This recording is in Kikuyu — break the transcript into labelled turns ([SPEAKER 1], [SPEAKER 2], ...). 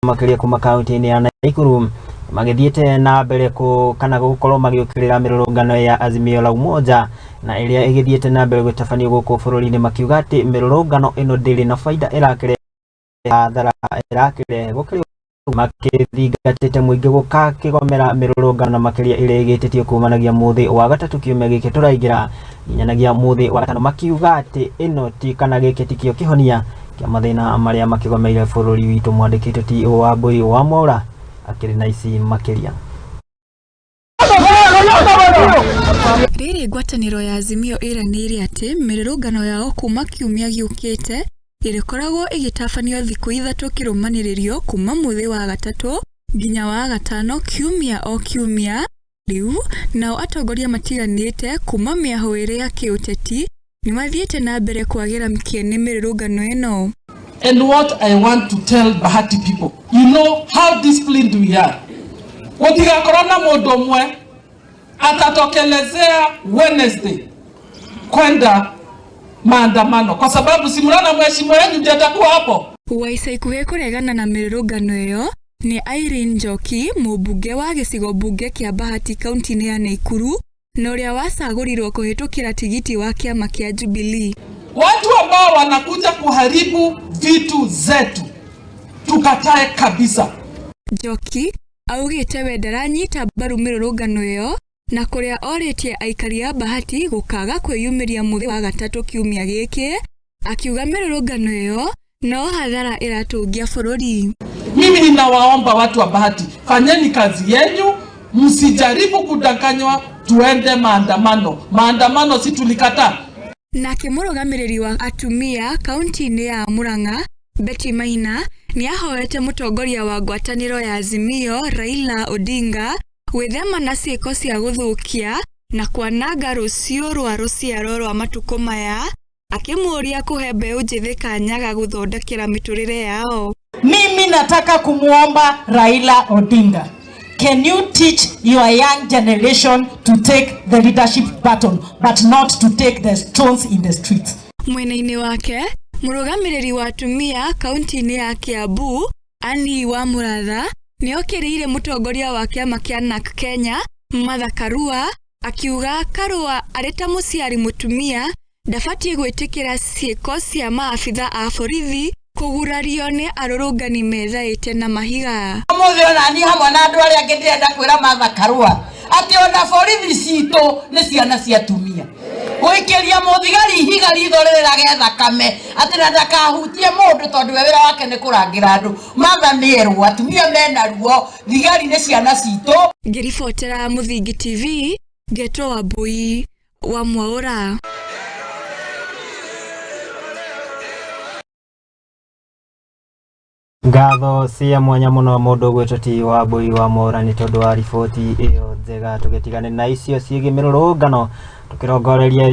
[SPEAKER 1] Makĩria kuma kaunti-inĩ ya Naikuru magĩthiĩte na mbere kũ kana gũkorwo magĩũkĩrĩra mĩrũrũngano ya Azimio la Umoja na ĩrĩa ĩgĩthiĩte na mbere gũtabanio gũkũ bũrũri-inĩ, makiuga atĩ mĩrũrũngano ĩno ndĩrĩ na baida, ĩrakĩrehe hathara ĩrakĩrehe. Gũkĩrĩ makĩthingatĩte mũingĩ gũkakĩgomera mĩrũrũngano na makĩria ĩrĩa ĩgĩtĩtio kumanagia mũthĩ wa gatatũ kiumia gĩkĩ tũraingĩra nginyanagia mũthĩ wa gatano, makiuga atĩ ĩno ti kana gĩkĩ tikĩo kĩhonia kĩa mathĩna marĩa makĩgomeire bũrũri witũ. Mwandĩkĩtwo ti Wambui wa Mwaura akĩrĩ na ici makĩria.
[SPEAKER 2] Rĩrĩ ngwatanĩro ya Azimio ĩranĩire atĩ mĩrũrũngano yao kuma kiumia gĩũkĩte ĩrĩkoragwo ĩgĩtabanio thikũ 3 kĩrũmanĩrĩrio kuma mũthĩ wa gatatũ nginya wa gatano kiumia o kiumia. Rĩu nao atongoria matiganĩte kuma mĩahũ ĩrĩ ya kĩũteti nĩmathiĩte na mbere kwagĩra kĩene mĩrũrũngano ĩno.
[SPEAKER 3] And what I want to tell Bahati people, you know how disciplined we are. Gũtigakorwo na mũndũ ũmwe atatokelezea Wednesday kwenda maandamano, kwa sababu si mnaona mheshimiwa wenyu ndiye atakuwa hapo.
[SPEAKER 2] Wa ica ikuhĩ kũregana na mĩrũrũngano ĩyo nĩ Irene Njoki, mũmbunge wa gĩcigo mbunge kĩa Bahati kaunti-inĩ ya Naikuru na ũrĩa wacagũrirwo kũhĩtũkĩra tigiti wa kĩama kĩa Jubilee.
[SPEAKER 3] Watu ambao wanakuja kuharibu vitu zetu tukatae kabisa.
[SPEAKER 2] Njoki augĩte we ndaranyita mbaru mĩrũrũngano ĩyo na kũrĩa orĩtie aikari a Bahati gũkaga kwĩyumĩria mũthĩ wa gatatũ kiumia gĩkĩ, akiuga mĩrũrũngano ĩyo no hathara ĩratũngia bũrũri.
[SPEAKER 3] Mimi ninawaomba watu wa Bahati, fanyeni kazi yenyu, msijaribu kudanganywa tuende maandamano. Maandamano si tulikataa.
[SPEAKER 2] Nake mũrũgamĩrĩri wa atumia kaunti-inĩ ya Murang'a Betty Maina nĩahoete mũtongoria wa ngwatanĩro ya Azimio Raila Odinga gwĩthema na ciĩko cia gũthũkia na kwananga rũciũ rwa rũciaro rwa matukũ maya, akĩmũũria kũhe mbeũ njĩthĩ kanya ga gũthondekera mĩtũrĩre yao.
[SPEAKER 4] Mimi nataka kumwomba Raila Odinga. Can you teach your young generation to take the leadership baton, but not to take the stones in the streets?
[SPEAKER 2] Mwena-inĩ wake, mũrũgamĩrĩri wa atumia kaunti-inĩ ya Kiambu Annie wa Mũratha nĩokĩrĩire mũtongoria wa kĩama kĩa NARC Kenya Martha Karua, akiuga Karua arĩ ta mũciari mũtumia ndabatiĩ gwĩtĩkĩra ciĩko cia maabitha a borithi kũgurario nĩ arũrũngani methaĩte na mahiga.
[SPEAKER 5] Ũmũthĩ ona niĩ hamwe na andũ arĩa angĩ ndĩrenda kwĩra Martha Karua atĩ ona borithi citũ nĩ ciana cia atumia. Gũikĩria mũthigari ihiga ritho rĩrĩrage thakame atĩ na ndakahutie mũndũ tondũ we wĩra wake nĩ kũrangĩra andũ. Martha nĩ erwo atumia mena ruo, thigari nĩ ciana citũ.
[SPEAKER 2] Ngĩribotera Mũthingi TV, ngetwo Wambui wa Mwaũra.
[SPEAKER 1] Ngatho cia mwanya mũno mũndũ ũgwĩtwo ti Wambui wa Mwaũra nĩ tondũ wa riboti ĩyo njega. Tũgĩtigane na icio ciĩgiĩ mĩrũrũngano, tũkĩrongoreria